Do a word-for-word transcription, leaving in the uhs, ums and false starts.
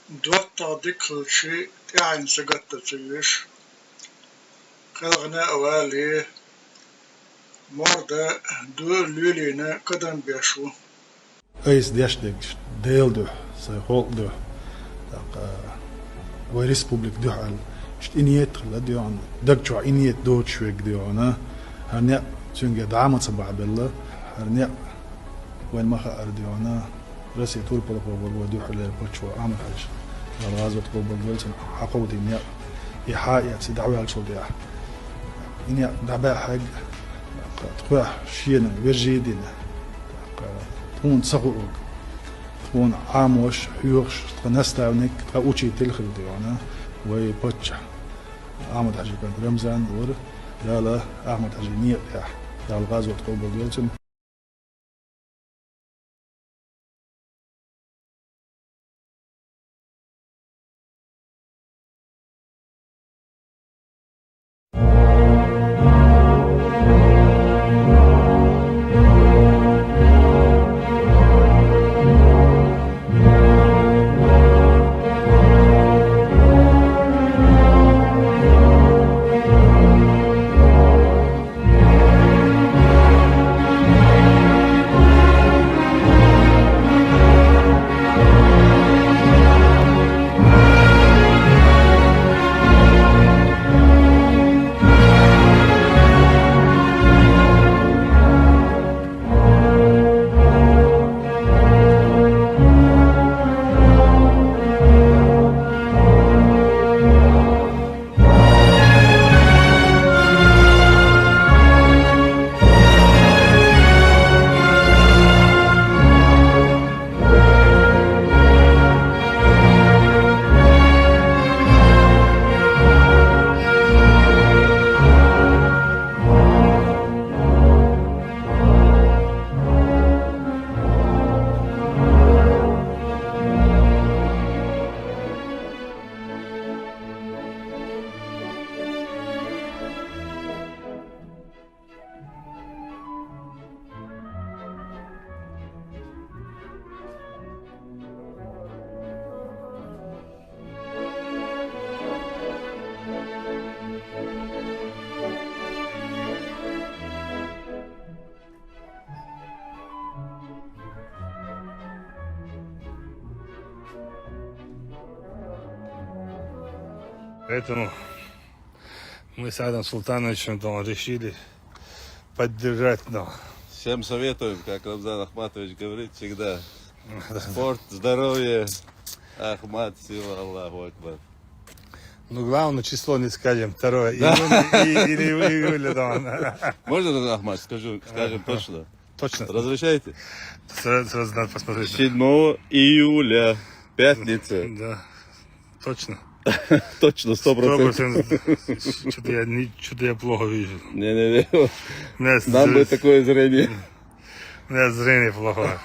ДоттагӀа дика хилча, тӀехьенна сагатта ца веш, кхелхана а вале, морда ду луьйлийна кадам беш ву. Айса деш дегаш, Делан дуьхьа, сайн халкъан дуьхьа, тӀаккха вай республика дуьхьа аьлла, иштта и нийят хилла дегӀана, даг чохь и нийят доцуш верг дегӀана, хӀара некъ цуьнга дӀа а ма ца бахьабелла, хӀара некъ вайна ма хаьара дегӀана, Россин турпалхо вара вай дуьххьарлера паччахьо Ахьмад-Хьаьжа, Дала гӀазот къобалдойла цуьнан, хьакховдийна некъ, и хьа а эцна, и дӀаваьллачул тӀаьхьа. И некъ дӀабаьхьарг, тхох шена вежарий а дина, тхуна ца хуург, тхуна Ӏамош, хьоьхуш, тхан наставник, тхан учитель хилла дегӀана, вай паччахь Ахьмад-Хьаьжин кӀант Рамзан вара, Дала Ахьмад-Хьаьжин некъа тӀехь, Дала гӀазот къобалдойла цуьнан. Поэтому мы с Айдаром Султановичем дома решили поддержать, но... Всем советуем, как Рамзан Ахматович говорит всегда. Спорт, здоровье, Ахмат, сила, Аллаху Акбар. Ну, главное число не скажем, второе июня и- или июля, да. Можно, Рамзан Ахматович, скажу, скажем точно? Точно. Разрешаете? Сразу, сразу надо посмотреть. Седьмого июля, пятница. Да, точно. Точно, сто процентов. Что-то я, не- что-то я плохо вижу. Не-не-не. У меня Нам бы зр- такое зрение. У меня зрение плохое.